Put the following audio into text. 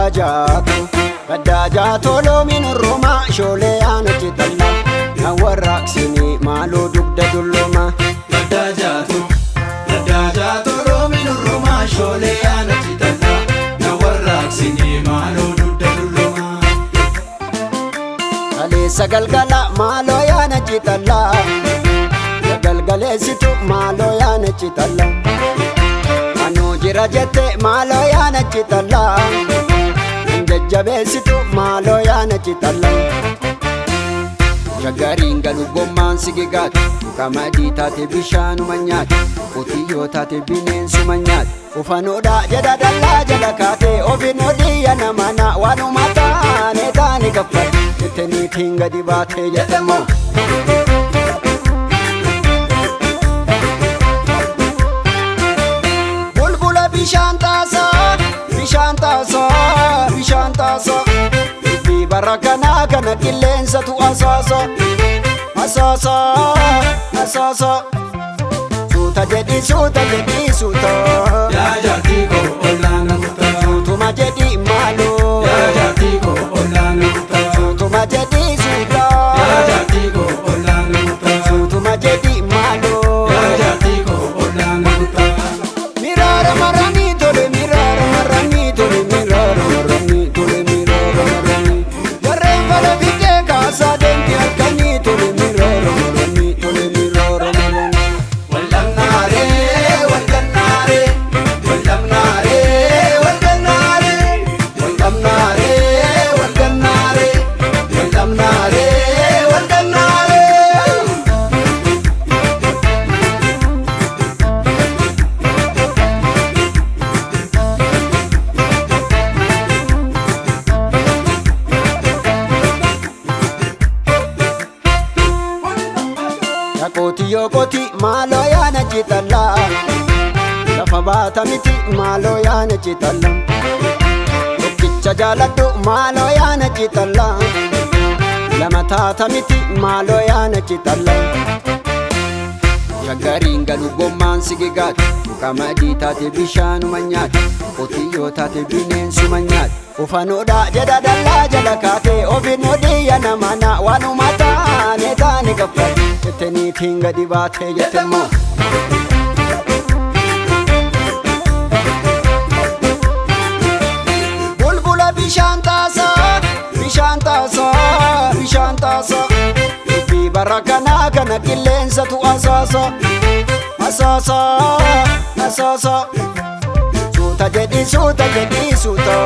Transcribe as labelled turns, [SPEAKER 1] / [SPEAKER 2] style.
[SPEAKER 1] Gaddaa jaatu gaddaa jaatoo loomiin orromaa shoolee aana citalla na warraaqsini maaloo dugda dulluma.
[SPEAKER 2] Gaddaa jaatu gaddaa jaatoo loomiin orromaa shoolee aana citalla na warraaqsini maaloo dugda dulluma.
[SPEAKER 1] Kaleessa galgala maaloo yaana citalla galgaleessitu maaloo yaana citalla anuu jira jette maaloo yaana citalla jajjabeessitu maaloo yaana citalla. Shaggariin galu gommaan sigigaati qamadii taate bishaanuma nyaati qotiyyoo taate bineensuma nyaati ufanoodha jedha dallaa jala kaate ofiin odiyya namana waanuma taane taane gaffate jette niitiin gadi baatee jette immoo. Bulbula bishaan taasaa bishaan taasaa bishaan taasaa dubbii bara kanaa kana qilleensatu asaasa asaasa asaasa suuta jedhi suuta jedhi suuta
[SPEAKER 2] Yaa jaartii koo ollaan na kutaa.
[SPEAKER 1] Suutuma jedhi maaloo
[SPEAKER 2] Yaa jaartii koo ollaan na kutaa.
[SPEAKER 1] Suutuma jedhi suuta
[SPEAKER 2] Yaa jaartii koo ollaan na kutaa.
[SPEAKER 1] Suutuma jedhi maaloo
[SPEAKER 2] Yaa jaartii koo ollaan na kutaa.
[SPEAKER 1] Miraara maranii tole miraara maranii tole miraara maranii tole miraara maranii jarreen fala fiixee kaasaa deemti halkanii tole miraara maranii tole miraara maranii.
[SPEAKER 2] Wallamnaaree walgannaaree wallamnaaree walgannaaree wallamnaaree walgannaaree wallamnaaree walgannaaree.
[SPEAKER 1] Yaa qotiyyoo qoti maaloo yaana citallaa lafa baata miti maaloo yaana citallaa tokkicha jaaladhu maaloo yaana citallaa lama taata miti maaloo yaana citallaa. Shaggariin galu gommaan sigigaati qamadii taate bishaanuma nyaati qotiyyoo taate bineensuma nyaati ufanoodha jedha dallaa jala kaate ofiin odiyya namana waanuma taane taane gaffate jette niitiin gadi baatee jette immoo. Bulbula bishaan taasaa bishaan taasaa bishaan taasaa dubbii bara kanaa kana qilleensatu asaasa asaasa asaasa suuta jedhi suuta jedhi suuta.